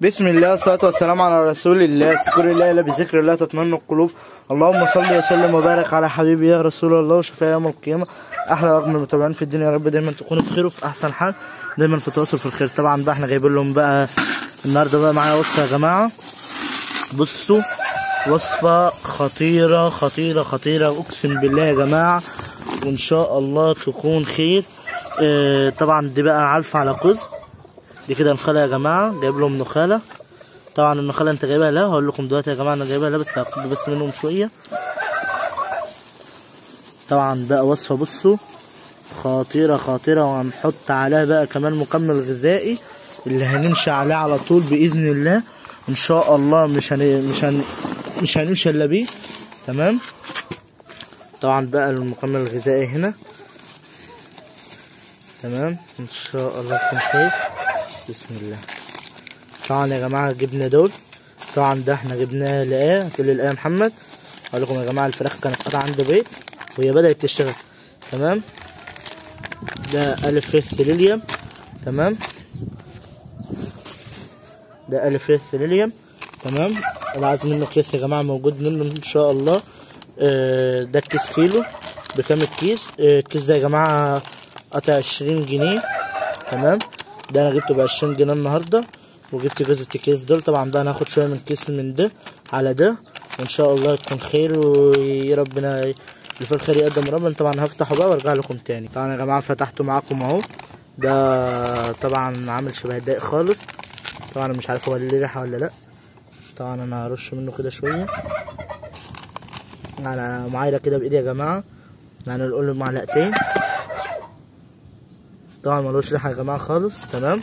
بسم الله والصلاة والسلام على رسول الله. اذكر الله لا بذكر الله تطمئن القلوب. اللهم صل وسلم وبارك على حبيبي يا رسول الله وشفاء يوم القيامة. احلى واجمل المتابعين في الدنيا، يا رب دايما تكونوا بخير وفي احسن حال، دايما في تواصل في الخير. طبعا بقى احنا جايبين لهم بقى النهارده بقى معايا وصفة يا جماعة. بصوا وصفة خطيرة خطيرة خطيرة، اقسم بالله يا جماعة، وان شاء الله تكون خير. طبعا دي بقى علفة على قز، دي كده نخاله يا جماعة، جايب لهم نخاله. طبعا النخاله انت جايبها لا، هقول لكم دلوقتي يا جماعة انا جايبها لا، بس هاخد بس منهم شوية. طبعا بقى وصفه بصوا خطيرة خطيرة، وهنحط عليها بقى كمان مكمل غذائي اللي هنمشي عليه على طول باذن الله. ان شاء الله مش هنمشي الا بيه، تمام. طبعا بقى المكمل الغذائي هنا، تمام، ان شاء الله تكون خير. بسم الله. طبعا يا جماعة جبنا دول، طبعا ده احنا جبناه لقاه. هتقول لي لقاه يا محمد؟ اقول لكم يا جماعة الفراخ كانت قاطعه عند بيت وهي بدات تشتغل، تمام. ده الف ر سيليليوم، تمام، ده الف ر سيليليوم، تمام. اللي عايز منه كيس يا جماعة موجود منه ان شاء الله. ده الكيس كيلو. بكام الكيس؟ الكيس ده يا جماعة قطع 20 جنيه، تمام. ده انا جبته ب20 جنيه النهارده، وجبت جوز الكيس دول. طبعا بقى انا هاخد شوية من كيس من ده على ده، وان شاء الله يكون خير، ويا ربنا اللي في الخير يقدم ربنا. طبعا هفتحه بقى وارجع لكم تاني. طبعا يا جماعة فتحته معاكم اهو. ده طبعا عامل شبه الدقيق خالص، طبعا مش عارف هو ليه ريحه ولا لا. طبعا انا هرش منه كده شوية على معايره كده بايدي يا جماعة، يعني نقول معلقتين. طبعا ملوش ريحه يا جماعة خالص، تمام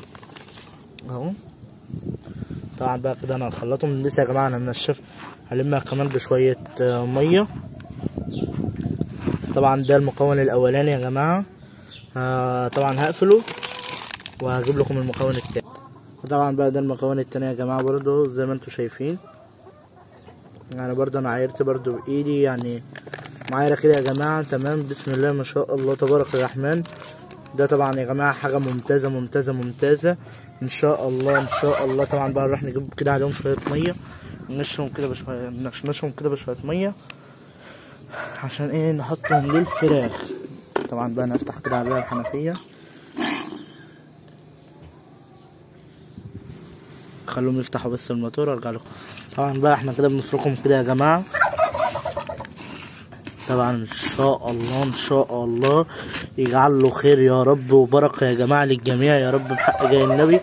اهو. طبعا بقى كده انا هخلطهم لسه يا جماعة، انا منشف هلمها كمان بشوية مية. طبعا ده المكون الاولاني يا جماعة. طبعا هقفله وهجيب لكم المكون التاني. طبعا بقى ده المكون التاني يا جماعة برضو زي ما انتم شايفين، يعني برضو انا عايرت برضو بايدي، يعني معايره كده يا جماعة، تمام. بسم الله ما شاء الله تبارك الرحمن. ده طبعا يا جماعة حاجة ممتازة ممتازة ممتازة ان شاء الله ان شاء الله. طبعا بقى نروح نجيب كده عليهم شوية مية، نشهم كده بشوية، نشهم كده بشوية مية عشان ايه نحطهم للفراخ. طبعا بقى نفتح كده عليها الحنفية، خلوهم يفتحوا بس الموتور ارجع لكم. طبعا بقى احنا كده بنفركهم كده يا جماعة. طبعا ان شاء الله ان شاء الله يجعل له خير يا رب وبركة يا جماعة للجميع يا رب بحق جاي النبي.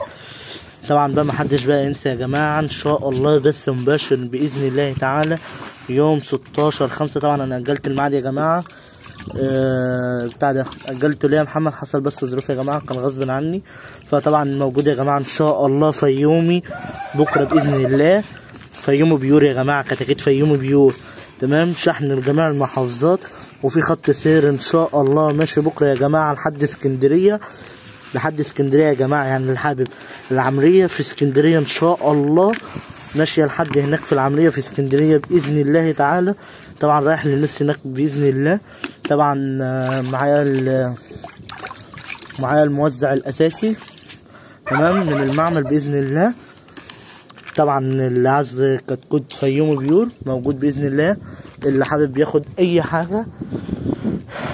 طبعا بقى محدش بقى ينسى يا جماعة ان شاء الله بس مباشر باذن الله تعالى يوم 16/5. طبعا انا اجلت الميعاد يا جماعة، بتاع ده اجلته ليه يا محمد؟ حصل بس ظروف يا جماعة كان غصب عني. فطبعا موجود يا جماعة ان شاء الله فيومي بكره باذن الله، فيومي pure يا جماعة، كتاكيت فيومي pure، تمام. شحن لجميع المحافظات، وفي خط سير ان شاء الله ماشي بكره يا جماعة لحد اسكندرية، لحد اسكندرية يا جماعة. يعني الحابب العمرية في اسكندرية ان شاء الله ماشية لحد هناك في العمرية في اسكندرية باذن الله تعالى. طبعا رايح للناس هناك باذن الله. طبعا معايا الموزع الاساسي، تمام، من المعمل باذن الله. طبعا اللي عايز كتكوت فيومي pure موجود باذن الله. اللي حابب ياخد اي حاجة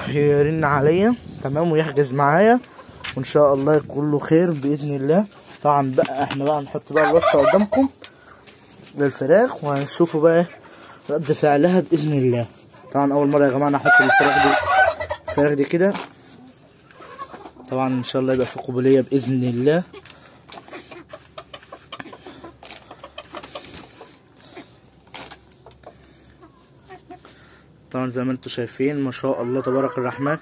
يرن عليا، تمام، ويحجز معايا، وان شاء الله يكون له خير باذن الله. طبعا بقى احنا بقى نحط بقى الوصفة قدامكم للفراخ، وهنشوفوا بقى رد فعلها باذن الله. طبعا اول مرة يا جماعة انا احط الفراخ دي كده. طبعا ان شاء الله يبقى في قبوليه باذن الله. طبعا زي ما انتم شايفين ما شاء الله تبارك الرحمن،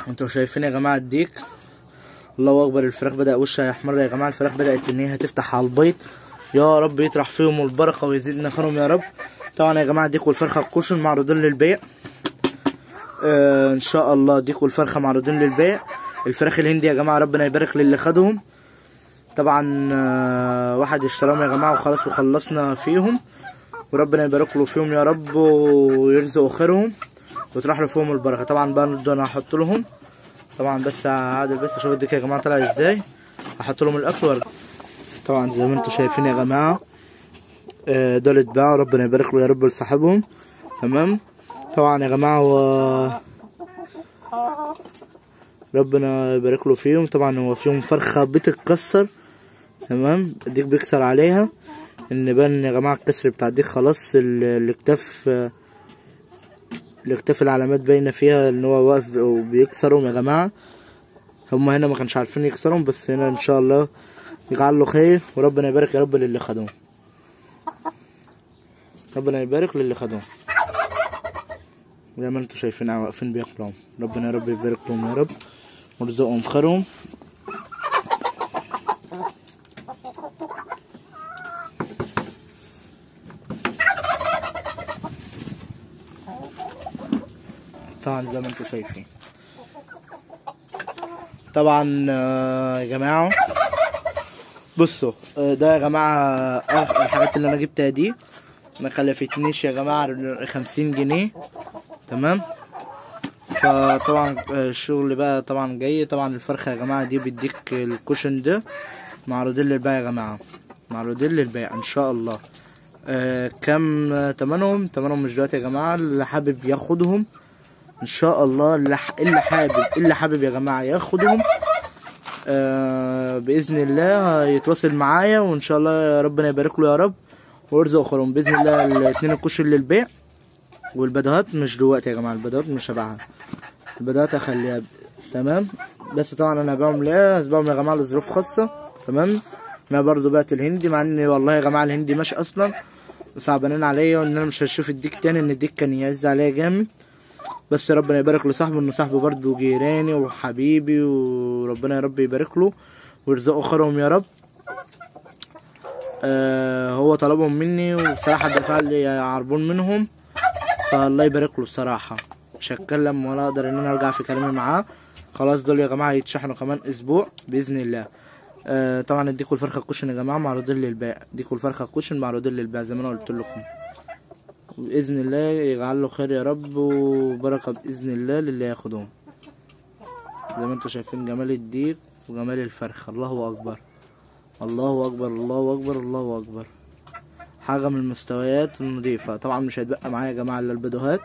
انتوا شايفين يا جماعة الديك، الله اكبر. الفراخ بدأ وشها يحمر يا جماعة، الفراخ بدأت ان هي هتفتح على البيض. يا رب يطرح فيهم البركة ويزيدنا خيرهم يا رب. طبعا يا جماعة الديك والفرخه الكوشن معروضين للبيع، ان شاء الله. ديك والفرخه معروضين للبيع. الفراخ الهندي يا جماعة ربنا يبارك للي خدهم. طبعا واحد اشتراهم يا جماعة وخلاص وخلصنا فيهم، وربنا يبارك له فيهم يا رب ويرزقه خيرهم وتروح له فيهم البركة. طبعا بقى انا هحط لهم طبعا، بس عادل بس اشوف الديك يا جماعة طلع ازاي. هحط لهم الاكل وارجع. طبعا زي ما انتم شايفين يا جماعة دول اتباعوا، ربنا يبارك له يا رب لصاحبهم. تمام. طبعا يا جماعة ربنا يبارك له فيهم. طبعا هو فيهم فرخة بتتكسر، تمام، الديك بيكسر عليها، ان بان يا جماعة الكسر بتاع الديك خلاص، الاكتاف العلامات باينة فيها ان هو واقف وبيكسرهم يا جماعة. هما هنا ما كانش عارفين يكسرهم، بس هنا ان شاء الله يجعل له خير، وربنا يبارك يا رب للي خدوه، ربنا يبارك للي خدوه. زي ما انتم شايفين واقفين بياكلوا، ربنا يا رب يبارك لهم يا رب ويرزقهم خيرهم. طبعا زي ما انتم شايفين. طبعا يا جماعة بصوا ده يا جماعة الحاجات اللي انا جبتها دي ما خلفتنيش يا جماعة 50 جنيه. تمام. فطبعا الشغل بقى طبعا جاي. طبعا الفرخه يا جماعة دي بيديك الكوشن ده معروضين للبيع يا جماعة، معروضين للبيع ان شاء الله. كم تمنهم؟ تمنهم مش دلوقتي يا جماعة، اللي حابب ياخدهم ان شاء الله، اللي حابب يا جماعة ياخدهم باذن الله يتواصل معايا، وان شاء الله ربنا يبارك له يا رب ويرزقه خيرهم باذن الله. الاتنين الكوشن للبيع، والبدوهات مش دلوقتي يا جماعة، البدوهات مش هبيعها، البدوهات هخليها. تمام. بس طبعا انا هبيعهم ليه؟ هبيعهم يا جماعة لظروف خاصة. تمام. انا برضو بعت الهندي، مع ان والله يا جماعة الهندي ماشي اصلا، صعبانين عليا وان انا مش هشوف الديك تاني، ان الديك كان يعز عليا جامد. بس ربنا يبارك لصاحبه، ان صاحبه برضو جيراني وحبيبي، وربنا يا رب يبارك له ويرزقه خيرهم يا رب. هو طلبهم مني، وبصراحة دفع لي عربون منهم، فالله يبارك له بصراحة. مش هتكلم ولا اقدر ان انا ارجع في كلامي معاه. خلاص دول يا جماعة يتشحنوا كمان اسبوع باذن الله. طبعا اديكوا الفرخه الكوشن يا جماعة معروضين للبيع، اديكوا الفرخه الكوشن معروضين للبيع زي ما انا قلت لكم باذن الله. يجعل له خير يا رب وبركة باذن الله للي ياخدهم. زي ما انتم شايفين جمال الديك وجمال الفرخه، الله اكبر الله اكبر الله اكبر الله اكبر، حاجة من المستويات النظيفة. طبعا مش هيتبقى معايا يا جماعة الا البدوهات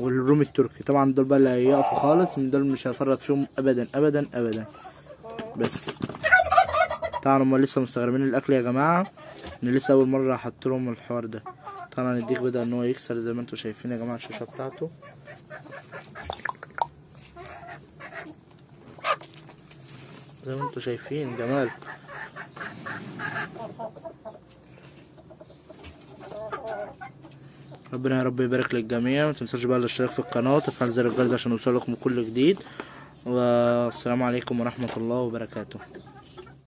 والروم التركي، طبعا دول بقى اللي هيقفوا خالص، من دول مش هفرط فيهم ابدا ابدا ابدا. بس طبعا هم لسه مستغربين الاكل يا جماعة، ان لسه اول مرة احط لهم الحوار ده. طبعا الديك بدا ان هو يكسر زي ما انتم شايفين يا جماعة الشاشة بتاعته. زي ما انتم شايفين جمال. ربنا يا رب يبارك للجميع. ما تنسوش بقى الاشتراك في القناة وتفعيل زر الجرس عشان يوصلكم كل جديد. والسلام عليكم ورحمة الله وبركاته.